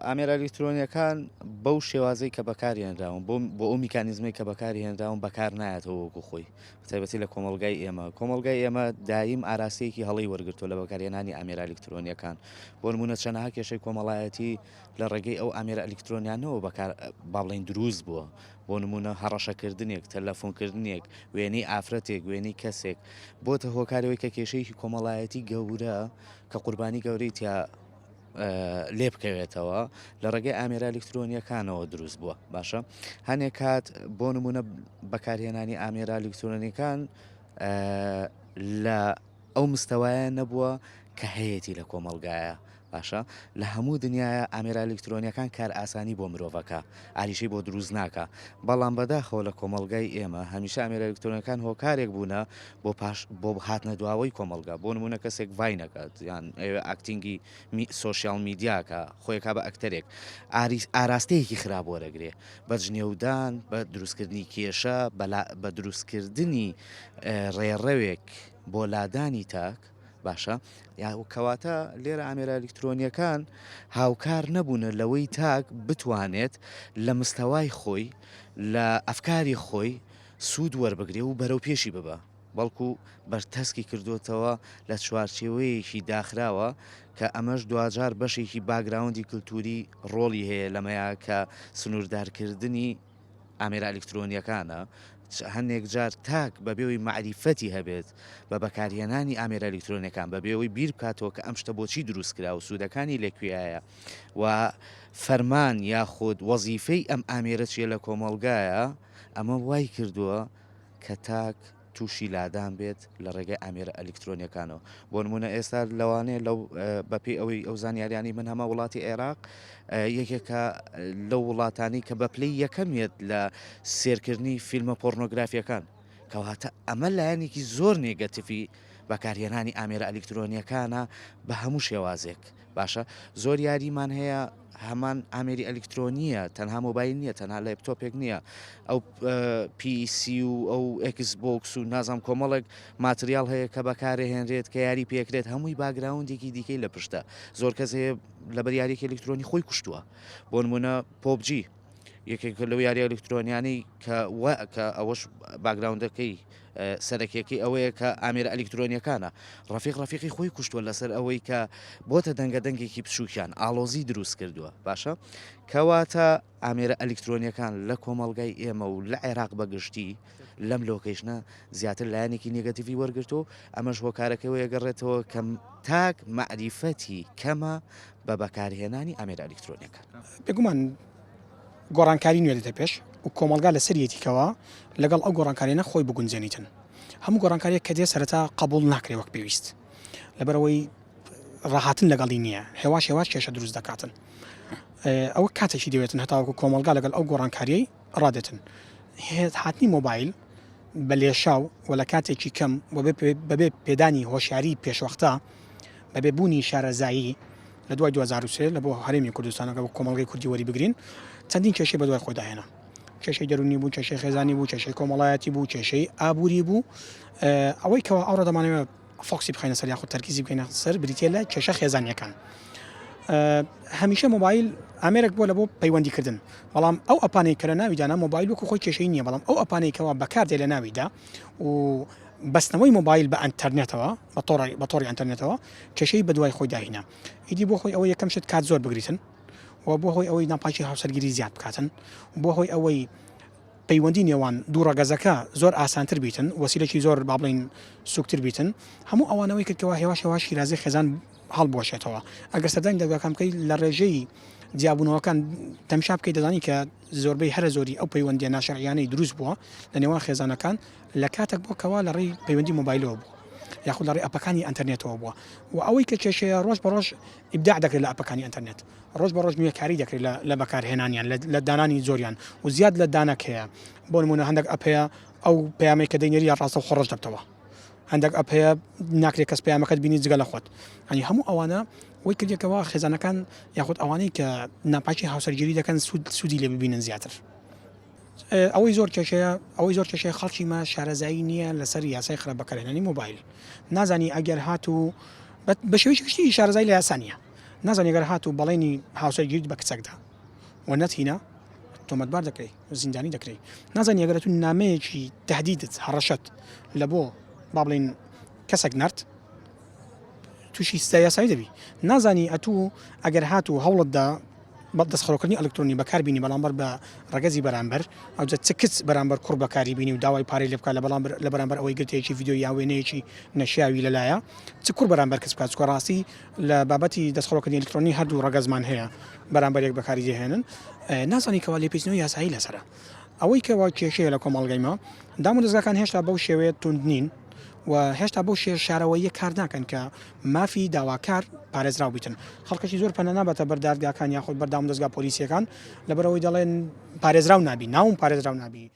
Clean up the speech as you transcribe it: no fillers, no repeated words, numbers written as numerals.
ئامێرە ئەلیکترۆنیەکان بەو شێوازەی کە بەکارهێنراون بۆ بۆ ئەو میکانیزمەی کە بەکارهێنراون بەکار نایەتەوە وەکو خۆی بەتایبەتی لە کۆمەڵگای ئێمە کۆمەڵگای ئێمە دایم ئاراستەیەکی هەڵەی وەرگرتووە لە بەکارهێنانی ئامێرە ئەلیکترۆنیەکان بۆ نمونە چەنەها کێشەی کۆمەڵایەتی لە ڕێگەی ئەو ئامێرە ئەلیکترۆنیانەوە بەکار با بڵێین دروست بووە بۆ نمونە هەڕەشەکردنێک تەلەفۆنکردنێک وێنەی ئافرەتێک وێنەی کەسێک بۆتە هۆکارەوەی کە کێشەیەکی کۆمەڵایەتی گەورە کە قوربانی گەورەی تیا لێ بکەوێتەوە لە ڕێگەی ئامێرە ئەلیکترۆنیەکانەوە دروست بووە باشە هەنێک کات بۆ نمونە بەکارهێنانی ئامێرە ئەلیکترۆنیەکان لە ئەو مستەوایە نەبووە کە هەیەی لە کۆمەلگایە باشە لە هەموو دنیاە ئامێرە ئەلیکترۆنیەکان کار ئاسانی بۆ مرۆڤەکە ئاریشەی بۆ دروست ناکا بەڵام بەداخەوە لە کۆمەڵگای ئێمە هەمیشە ئامێرە ئەلیکترۆنیەکان هۆکارێک بوونە بۆ پاش بۆ هاتنە دواوەی کۆمەڵگا بۆ نمونە کەسێک ڤاین ئەکات یان ئەوێ acting ی social media کە خۆیەکا بە ئەکتەرێک ئاریس ئاراستەیەکی خراپ وەرەگرێ بە جنێودان بە دروستکردنی کێشە بە دروستکردنی ڕێڕەوێک بۆ لادانی تاک باشە یا کەواتە لێرە ئامێرە ئەلیکترۆنیەکان هاوکار نەبوونە لەوەی تاک بتوانێت لە مستەوای خۆی لە ئەفکاری خۆی سوود وەربگرێ و بەرەو پێشی ببا بەڵکو بەرتەسکی کردوتەوە لە چوارچێوەیەکی داخراوە کە ئەمەش دواجار بەشێکی background ی کللتوری ڕۆڵی هەیە لەمەیە کە سنووردارکردنی ئامێرە ئەلیکترۆنییەکانە، هەندێک جار تاک بەبێ ئەوەی مەعریفەتی هەبێت بە بەکارهێنانی ئامێرە ئەلیکترۆنییەکان، بەبێ ئەوەی بیر بکاتەوە کە ئەم شتە بۆچی دروست کرا و سوودەکانی لە کوێیە و فەرمان یاخود وەزیفەی ئەم ئامێرە چییە لە کۆمەڵگایە، ئەمە وای کردووە کە تاک تووشی لادان بێت لە ڕێگەی ئامێرە ئەلیکترۆنیەکانەوە بۆ نمونە ئێستا لەوانەیە لەو بەپێی ئەوەی ئەو زانیاریانی من هەمە وڵاتی عێراق یەکێکە لەو وڵاتانی کە بە پلەی یەکەمیت لە سێرکردنی فیلمە پۆرنۆگرافیەکان کەواتە ئەمە لایەنێکی زۆر negative ی بەکارهێنانی ئامێرە ئەلیکترۆنیەکانە بە هەموو شێوازێک باشە زۆر یاریمان هەیە هەمان ئامێری ئەلیکترۆنیە تەنها مۆبایل نییە تەنها لەپتۆپێک نییە ئەو PC و ئەو Xbox و نازام کۆمەڵێک material هەیە کە بەکارهێنرێت کە یاری پێکرێت هەمووی background ێکی دیکەی لە پشتە زۆر کەس هەیە لەبەر یاریێکی ئەلیکترۆنی خۆی کوشتووە بۆ نمونە PUBG یەکێک لەو یاری ئەلیکترۆنیانەی کە کە ئەوەش background ەکەی سەرەکیەکەی ئەوەیە کە ئامێرە ئەلیکترۆنیەکانە ڕەفیق ڕەفیقی خۆی کوشتووە لەسەر ئەوەی کە بۆتە دەنگە دەنگێکی بچووکیان ئاڵۆزی دروست کردووە باشە کەواتە ئامێرە ئەلیکترۆنیەکان لە کۆمەڵگای ئێمە و لە عێراق بەگشتی لەم location ە زیاتر لایەنێکی negative ی وەرگرتو ئەمەش هۆکارەکەی ئەگەڕێتەوە کە تاک مەعریفەتی کەمە بە بەکارهێنانی ئامێرە ئەلیکترۆنیەکان. بێگومان گۆڕانکاری نوێ دێتە پێش و کۆمەڵگا لەسەریەتی کەوا لەگەڵ ئەو گۆڕانکاریانە خۆی بگونجێنیتن. هەموو گۆڕانکاریەک کە دێ سەرەتا قەبوڵ ناکرێ وەک پێویست لەبەرئەوەی ڕاهاتن لەگەڵی نییە هێواش هێواش کێشە دروست دەکاتن ئەوە کاتێکی دەوێتن هەتاوەکو کۆمەڵگا لەگەڵ ئەو گۆڕانکاریەی ڕادێتن هاتنی مۆبایل بە لێشاو و لە کاتێکی کەم و بەبێ پێدانی هۆشیاری پێشوەختە بەبێ بوونی شارەزایی لە دوای 2023 لە بۆ هەرێمی کوردستانەکە بۆ کۆمەڵگەی کوردی وەری بگرین چەندین کێشەی بەدوای خۆیدا هێنا کێشەی دەرونی بوو کێشەی خێزانی بوو کێشەی کۆمەڵایەتی بوو کێشەی ئابووری بوو ئەوەی کەوا ئەوڕۆ دەمانەوێت focus ی بخەینە سەر یاخود تەرکیزی بکەینە سەر بریتە لە کێشە خێزانیەکان هەمیشە مۆبایل ئامێرێک بووە لە بۆ پەیوەندیکردن بەڵام ئەو app انەی کە لە ناویدانە مۆبایل وەکو خۆی کێشەی نییە بەڵام ئەو app انەی کەوا بەکاردێ لە ناویدا و بەستنەوەی مۆبایل بە ئەتەرنێتەوە بە تۆڕی بە تۆڕی ئەتەرنێتەوە کێشەی بەدوای خۆی داهینا ئیدی بۆ خۆی ئەوە یەکەم شت کات زۆر بگریتن و بۆ هۆی ئەوەی ناپاکی هاوسەرگیری زیاد بکاتن بۆ هۆی ئەوەی پەیوەندی نێوان دوو ڕەگەزەکە زۆر ئاسانتر بیتن، وەسیلەکی زۆر با بڵێین سوکتر بیتن، هەموو ئەوانە وەی کرد کەوا هێواش هێواش شیرازەی خێزان هەڵبوەشێتەوە. ئەگەر سەردانی دەرگاکان بکەی لە ڕێژەی جیابوونەوەکان تەمشا بکەی دەزانی کە زۆربەی هەرە زۆری ئەو پەیوەندیە ناشەرعیانەی دروست بووە لە نێوان خێزانەکان لە کاتێک بووە کەوا لە ڕێی پەیوەندی مۆبایلەوە بووە یاخود لە ڕێی app ەکانی ئەنتەرنێتەوە بووە و ئەوەی کە کێشەیە ڕۆژ بە ڕۆژ ئیبداع دەکرێت لە app ەکانی ئەنتەرنێت ڕۆژ بە ڕۆژ نوێکاری دەکرێت لە بەکارهێنانیان لە دانانی زۆریان و زیاد لە دانەک هەیە بۆ نمونە هەندێک app هەیە ئەو پەیامەی کە دەینێری یا ڕاستەوخۆ ڕەش دەبتەوە هەندێک app هەیە ناکرێت کەس پەیامەکەت بینی جگە لە خۆت ئەنی هەموو ئەوانە وەی کردێکەوە خێزانەکان یاخود ئەوانەی کە ناپاکی هاوسەرگیری دەکەن سوود سوودی لێ ببینن زیاتر ئەوەی زۆر کێشەیە ئەوەی زۆر کێشەیە خەڵکی مە شارەزایی نییە لەسەر یاسای خراپ بەکارهێنانی مۆبایل نازانی ئەگەر هاتوو بە شێوەیەکی گشتی شارەزایی لە یاسا نییە. نازانی گەر هاتوو بەڵێنی هاوسەرگیریت بە کچەک دا و نەتهینا تۆمەتبار دەکرێی زیندانی دەکرێی. نازانی ئەگەر ئەتوو نامەیەکی تەهدیدت هەڕەشەت لە بۆ با بڵێین کەسێک نارد تووشی سزای یاسایی دەبی. نازانی ئەتوو ئەگەر هاتوو هەوڵت دا بە دەستخەرۆکردنی ئەلکترۆنی بەکار بینی بەڵامبەر بە ڕەگەزی بەرامبەر ئەوجا چ کچ بەرامبەر کوڕ بەکاری بینی و داوای پارەی لێ بکات لە بەڵام لە بەرامبەر ئەوەی گرتەیەکی ڤیدیۆیی یان وێنەیەکی نەشیاوی لەلایە چ کوڕ بەرامبەر کچ بکات چونکە ڕاستی لە بابەتی دەستخەرۆکردنی ئەلکترۆنی هەردوو ڕەگەزمان هەیە بەرامبەر یەک بەکاری دەهێنن نازانی کەوا لێپێچینەوەی یاسایی لەسەرە ئەوەی کەوا کێشەیە لە کۆمەڵگەی ما دام و دەزگاکان هێشتا بەو شێوەیە توند نین و هێشتا بەو شێ شارەوەییە کار ناکەن کە مافی داواکار پارێزراو بیتن خەڵکەکی زۆر پەنا ناباتە بەر دادگاکان یاخود بەر دامودەزگا پۆلیسیەکان لەبەرئەوەی دەڵێن پارێزراو نابی ناوم پارێزراو نابی.